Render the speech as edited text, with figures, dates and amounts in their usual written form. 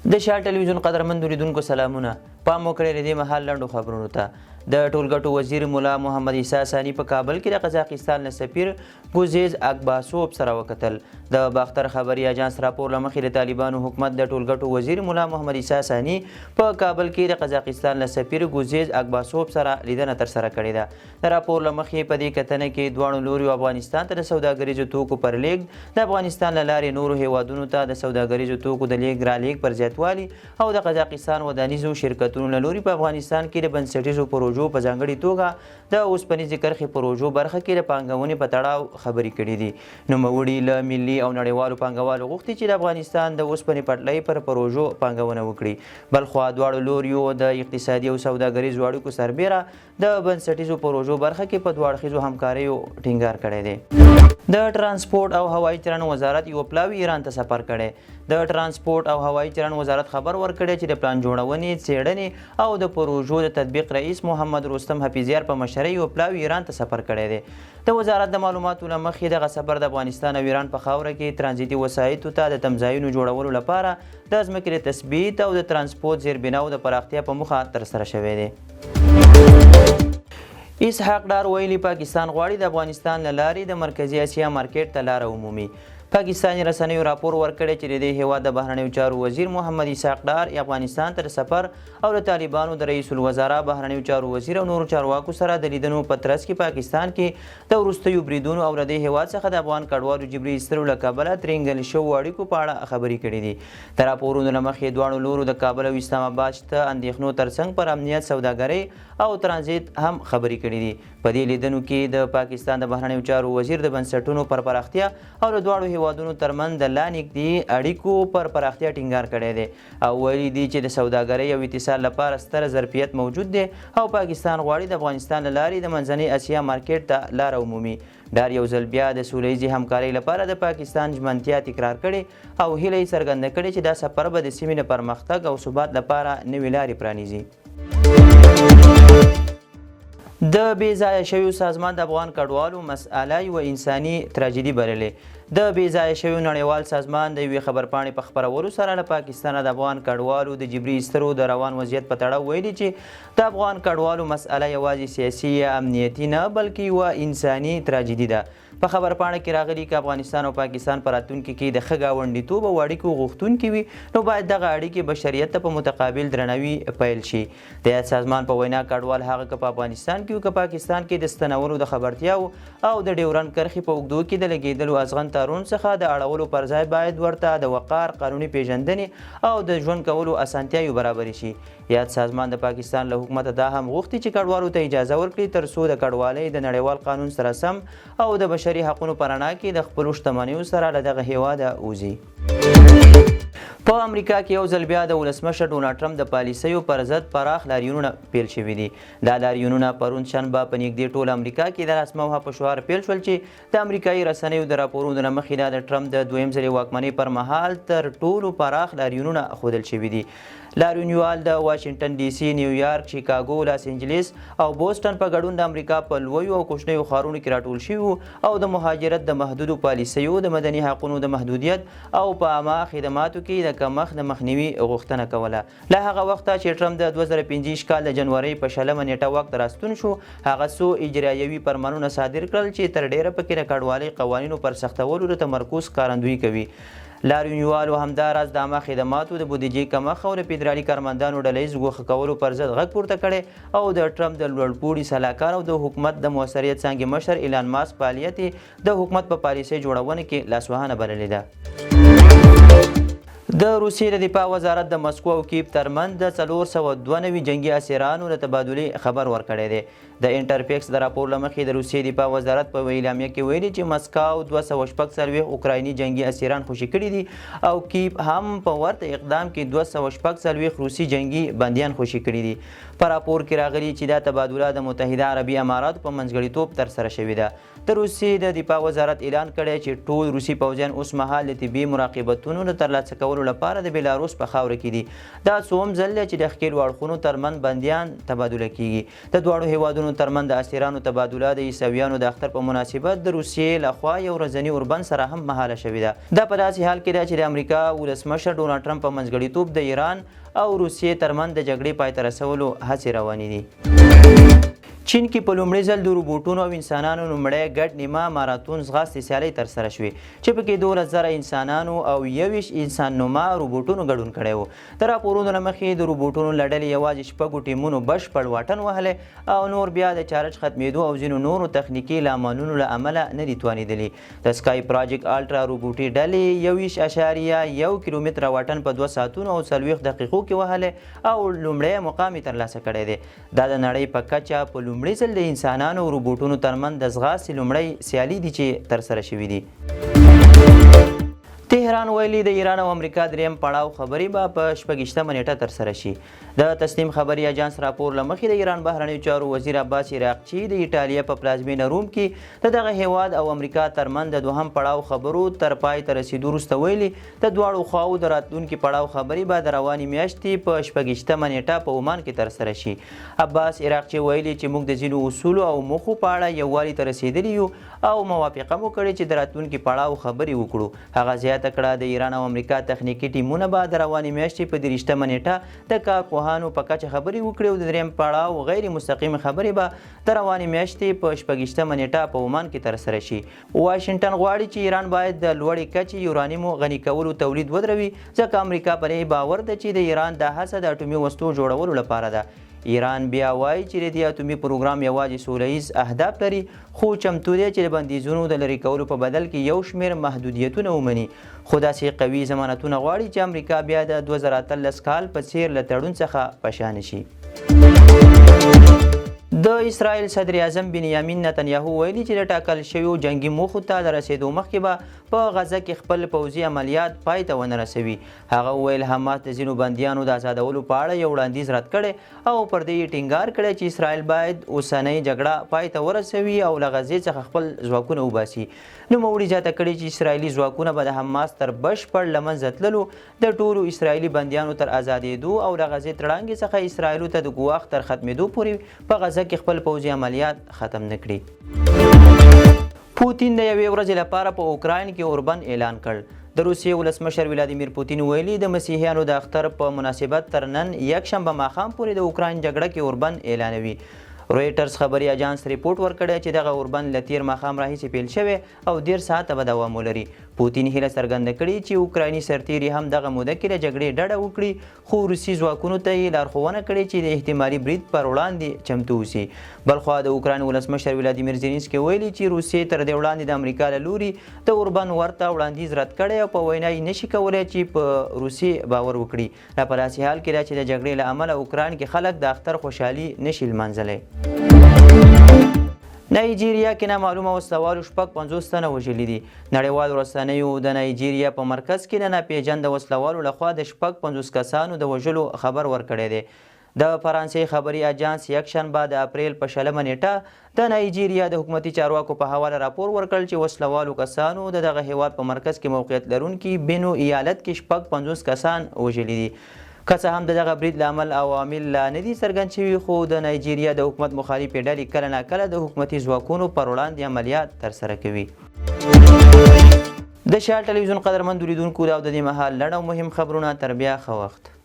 د شال ټلویزیون قدرمندو لیدونکو سلامونه. پام وکړئ د دې مهال لنډو خبرونو ته. د ټولګټو وزیر ملا محمد عیسی ثاني په کابل کې د قزاقستان له سفیر ګوزیز اکباسوف سره وکتل. د باختر خبري اژانس راپور له مخې، د طالبانو حکومت د ټولګټو وزیر ملا محمد عیسی ثاني په کابل کې د قزاقستان له سفیر ګوزیز اکباسوف سره لیدنه ترسره کړې ده. د راپور له مخې، په دې کتنه کې دواړو لوریو افغانستان ته د سوداګریزو توکو پر لېږد، د افغانستان له لارې نورو هېوادونو ته د سوداګریزو توکو د لېږد رالېږد پر زیاتوالي او د قزاقستان ودانیزو شرکتونو له لوري په افغانستان کې د بنسټیزو پروژو، په ځانګړي توګه د اوسپنیزې کرښې پروژو برخه کې د پانګونې په تړاو خبرې کړې دي. نوموړي له ملي او نړیوالو پانګوالو غوښتي چې د افغانستان د اوسپنې پټلۍ پر پروژو پانګونه وکړي. بلخوا دواړو لوریو د اقتصادي او سوداګریزو اړیکو سربېره د بنسټیزو پروژو برخه کې په دوه اړخیزو همکاریو ټینګار کړی دی. د ترانسپورت او هوایي چلند وزارت یو پلاوي ایران ته سفر کړی. د ترانسپورت او هوایي چلند وزارت خبر ورکړی چې د پلان جوړونې، څېړنې او د پروژو د تطبیق رئیس محمد رستم حفیظیار په مشرۍ یو پلاوي ایران ته سفر کړی دی. د وزارت د معلوماتو له مخې، دغه سفر د افغانستان او ایران په خاوره کې ترانزیتي وسایطو ته د تمځایونو جوړولو لپاره د ځمکې د تثبیت او د ترانسپورت زیربناو د پراختیا په موخه ترسره شوی دی. اسحاق ډار ویلي، پاکستان غواړي د افغانستان له لارې د مرکزي اسیا مارکیټ ته لاره ومومي. پاکستاني رسنیو راپور ورکړی چې د دې هېواد د بهرنیو چارو وزیر محمد اسحاق ډار افغانستان ته د سفر او د طالبانو د رئیس الوزرا، بهرنیو چارو وزیر او نورو چارواکو سره د لیدنو په ترڅ کې پاکستان کې د وروستیو بریدونو او له دې هېواد څخه د افغان کډوالو جبري ایستلو له کبله ترینګل شوو اړیکو په اړه خبرې کړې دي. د راپورونو له مخې، دواړو لورو د کابل او اسلام اباد شته اندېښنو ترڅنګ پر امنیت، سوداګرۍ او ترانزیت هم خبرې کړې دي. په دې لیدنو کې د پاکستان د بهرنیو چارو وزیر د بنسټونو پر پراختیا او د دواړو هېوادونو ترمنځ د لا نږدې اړیکو پر پراختیا ټینګار کړی دی او ویلي دي چې د سوداګرۍ او اتصال لپاره ستر ظرفیت موجود دی او پاکستان غواړي د افغانستان له لارې د منځنۍ اسیا مارکېټ ته لاره ومومي. ډار یو ځل بیا د سوله ییزې همکارۍ لپاره د پاکستان ژمنتیا تکرار کړې او هیله یې څرګنده کړې چې دا سفر به د سیمې د پرمختګ او ثبات لپاره نوې لارې پرانیزي. د بې ځایه شویو سازمان د افغان کډوالو مسئله یوه انساني تراژیدي بللې. د بې ځایه شویو نړیوال سازمان د یوې خبرپاڼې په خپرولو سره له پاکستانه د افغان کډوالو د جبري ایستلو د روان وضعیت په تړاو ویلي چې د افغان کډوالو مسئله یوازې سیاسي یا امنیتي نه، بلکې یوه انساني تراژیدي ده. په خبرپاڼه کې راغلي، که افغانستان او پاکستان په راتلونکي کې د ښه ګاونډیتوب او اړیکو غوښتونکي وي، نو باید دغه اړیکې بشریت ته په متقابل درناوي پیل شي. د یاد سازمان په وینا، کډوال هغه که په افغانستان کې وي که پاکستان کې د ستنولو د خبرتیاوو او د ډیورنډ کرښې په اوږدو کې د لګېدلو ازغن تارونو څخه د اړولو پر ځای باید ورته د وقار، قانوني پېژندنې او د ژوند کولو اسانتیاوې برابرې شي. یاد سازمان د پاکستان له حکومته دا هم غوښتي چې کډوالو ته اجازه ورکړي تر څو د کډوالۍ د نړیوال قانون سره سم او د بشري حقونو په رڼا کې د خپلو شتمنیو سره له دغه هیواده وځي. په امریکا کې یو ځل بیا د ولسمشر ډونالډ ټرمپ د پالیسیو پر ضد پراخ لاریونونه پیل شوي دي. دا لاریونونه پرون شنبه په نږدې ټوله امریکا کې د لاسموهه په شعار پیل شول چې د امریکایي رسنیو د راپورونو له مخې دا د ټرمپ د دویم ځلې واکمنۍ پر مهال تر ټولو پراخ لاریونونه ښودل شوي دي. لاریونوال د واشنګټن ډي سي، نیویارک، شیکاګو، لاس انجلیس او بوسټن په ګډون د امریکا په لویو او کوچنیو ښارونو کې راټول شوي وو او د مهاجرت د محدودو پالیسیو، د مدني حقونو د محدودیت او په عامه خدماتو کې د کمښت د مخنیوي غوښتنه کوله. له هغه وخته چې ټرمپ د 2025 کال د جنورۍ په 20مه نېټه واک ته راستون شو، هغه څو اجرایوي فرمانونه صادر کړل چې تر ډېره پکې د کډوالۍ قوانینو پر سختولو د تمرکز ښکارندویي کوي. لاریونوالو همداراز د عامه خدماتو د بودیجې کمښت او د فدرالي کارمندانو ډله ییز ګوښه کولو پر ضد غږ پورته کړی او د ټرمپ د لوړپوړي سلاکار او د حکومت د موثریت څانګې مشر ایلان ماسک فعالیت یې د حکومت په پالیسۍ جوړونه کې لاسوهنه بللې ده. د روسیې د دفاع وزارت د مسکو او کیف ترمنځ د 492 جنګي اسیرانو د تبادلې خبر ورکړی دی. د انټرفیکس د راپور له مخې، د روسیې دفاع وزارت په یوه اعلامیه کې ویلي چې مسکو 246 اوکرایني جنګي اسیران خوشې کړي دي او کیف هم په ورته اقدام کې 246 روسي جنګي بندیان خوشې کړي دي. په راپور کې راغلي چې دا تبادله د متحده عربي اماراتو په منځګړیتوب ترسره شوې ده. د روسیې د دفاع وزارت اعلان کړی چې ټول روسي پوځیان اوس مهال د طبي مراقبتونو د ترلاسه کولو ازادولو لپاره د بیلاروس په خاوره کې دي. دا څوم ځل دی چې د ښکېلو اړخونو ترمنځ بندیان تبادله کیږي. د دواړو هیوادونو ترمنځ د اسیرانو تبادله د عیسویانو د اختر په مناسبت د روسیې له خوا یو ورځني اوربند سره هم مهاله شوې ده. دا په داسې حال کې ده چې د امریکا ولسمشر ډونالډ ټرمپ په منځګړیتوب د ایران او روسیې ترمنځ د جګړې پای ته رسولو هڅې روانې دي. چین کې په لومړي ځل د روبوټونو او انسانانو لومړی ګډ نیمه ماراتون ځغاستې سیالۍ ترسره شوې چې پکې 12,000 انسانانو او 21 انسان نما روبوټونو ګډون کړی و. د راپورونو له مخې د روبوټونو له ډلې یوازې شپږو ټیمونو بشپړ واټن وهلی او نور بیا د چارج ختمېدو او ځینو نورو تخنیکي لاملونو له امله نه دي توانېدلي. د سکای پراجیکټ الټرا روبوټي ډلې 21.1 کیلومتره واټن په 2 ساعتونو او 40 دقیقو کې وهلی او لومړی مقام یې ترلاسه کړی دی. دا د نړۍ په کچه په لومړي ځل د انسانانو او روبوټونو ترمنځ د ځغاستې لومړۍ سیالي دي چې ترسره شوې دي. تهران ویلي د ایران او امریکا دریم پړاو خبرې به په 26مه نیټه ترسره شي. د تسنیم خبري اژانس راپور له مخې د ایران بهرنیو چارو وزیر عباس عراقچي د ایټالیا په پلازمینه روم کې د دغه هیواد او امریکا ترمنځ د دوهم پړاو خبرو تر پای ته رسیدو وروسته ویلي، د دواړو خواوو د راتلونکي پړاو خبرې به د روانې میاشتې په 26مه نیټه په عمان کې ترسره شي. عباس عراقچي ویلي چې موږ د ځینو اصولو او موخو په اړه یووالي ته رسیدلي یو او موافقه مو کړې چې د راتلونکي پړاو خبرې وکړو. هغه زیاته کړه، د ایران او امریکا تخنیکي ټیمونه به د روانې میاشتې په 23مه نیټه د کارپوهانو په کچه خبرې وکړي او د دریم پړاو غیر مستقیم خبرې به د روانې میاشتې په 26مه نیټه په عمان کې ترسره شي. واشنګټن غواړي چې ایران باید د لوړې کچې یورانیمو غني کولو تولید ودروي، ځکه امریکا په دې باور ده چې د ایران دا هڅه د اټومي وسلو جوړولو لپاره ده. ایران بیا وایي چې د دې اتومي پروګرام یوازې سوله ییز اهداف لري، خو چمتو دی چې د بندیزونو د لرې کولو په بدل کې یو شمېر محدودیتونه ومني، خو داسې قوي ضمانتونه غواړي چې امریکا بیا د 2018 کال په څېر له تړون څخه په شا نه شي. د اسرائیل صدراعظم بنیامین نتنیاهو ویلي چې د ټاکل شویو جنګي موخو ته د رسېدو مخکې به په غزه کې خپل پوځي عملیات پای ته ونه رسوي. هغه وویل، حماس د ځینو بندیانو د ازادولو په اړه یو وړاندیز رد کړی او پر دې یې ټینګار کړی چې اسرائیل باید اوسنۍ جګړه پای ته ورسوي او له غزې څخه خپل ځواکونه وباسي. نوموړي زیاته کړې چې اسرائیلي ځواکونه به د حماس تر بشپړ له منځه تللو، د ټولو اسرائیلي بندیانو تر ازادېدو او له غزې تړانګې څخه اسرائیلو ته د ګواښ تر ختمېدو پورې په غزه کې خپل پوځي عملیات ختم نه کړي. پوتین د یوې ورځې لپاره په اوکراین کې اوربند اعلان کړ. د روسیې ولسمشر ولادیمیر پوتین ویلي، د مسیحیانو د اختر په مناسبت تر نن یکشنبه ماښام پورې د اوکراین جګړه کې اوربند اعلانوي. رویټرز خبري اژانس رپوټ ورکړی چې دغه اوربند له تیر ماښام راهیسې پیل شوی او 30 ساعته به دوام ولري. پوتین هیله څرګنده کړې چې اوکرایني سرتیري هم دغه موده کې له جګړې ډډه وکړي، خو روسي ځواکونو ته یې لارښوونه کړې چې د احتمالي برید پر وړاندې چمتو اوسي. بلخوا د اوکراین ولسمشر ولادیمیر زیلینسکي ویلي چې روسیې تر دې وړاندې د امریکا له لوري د اوربند ورته وړاندیز رد کړی او په وینا یې نشي کولی چې په روسیې باور وکړي. دا په داسې حال کې ده چې د جګړې له امله اوکراین کې خلک د اختر خوشحالي نشي لمانځلی. نایجیریا کې نامعلومه وسلهوالو 56 تنه وژلي دي. نړیوالو رسنیو د نایجیریا په مرکز کې د ناپېژنده وسلهوالو لخوا د 56 کسانو د وژلو خبر ورکړی دی. د فرانسې خبري اژانس یکشنبه د اپریل په 20مه نیټه د نایجیریا د حکومتي چارواکو په حواله راپور ورکړ چې وسلهوالو کسانو د دغه هیواد په مرکز کې موقعیت لرونکي بینو ایالت کې 56 کسان وژلي دي. که څه هم د دغه برید لامل او عوامل لا نه دي څرګند شوي، خو د نایجیریا د حکومت مخالفې ډلې کله ناکله د حکومتي ځواکونو پر وړاندې عملیات ترسره کوي. د شال ټلویزیون قدرمندو لیدونکو، دا او د دې مهال لنډ او مهم خبرونه. تر بیا ښه وخت.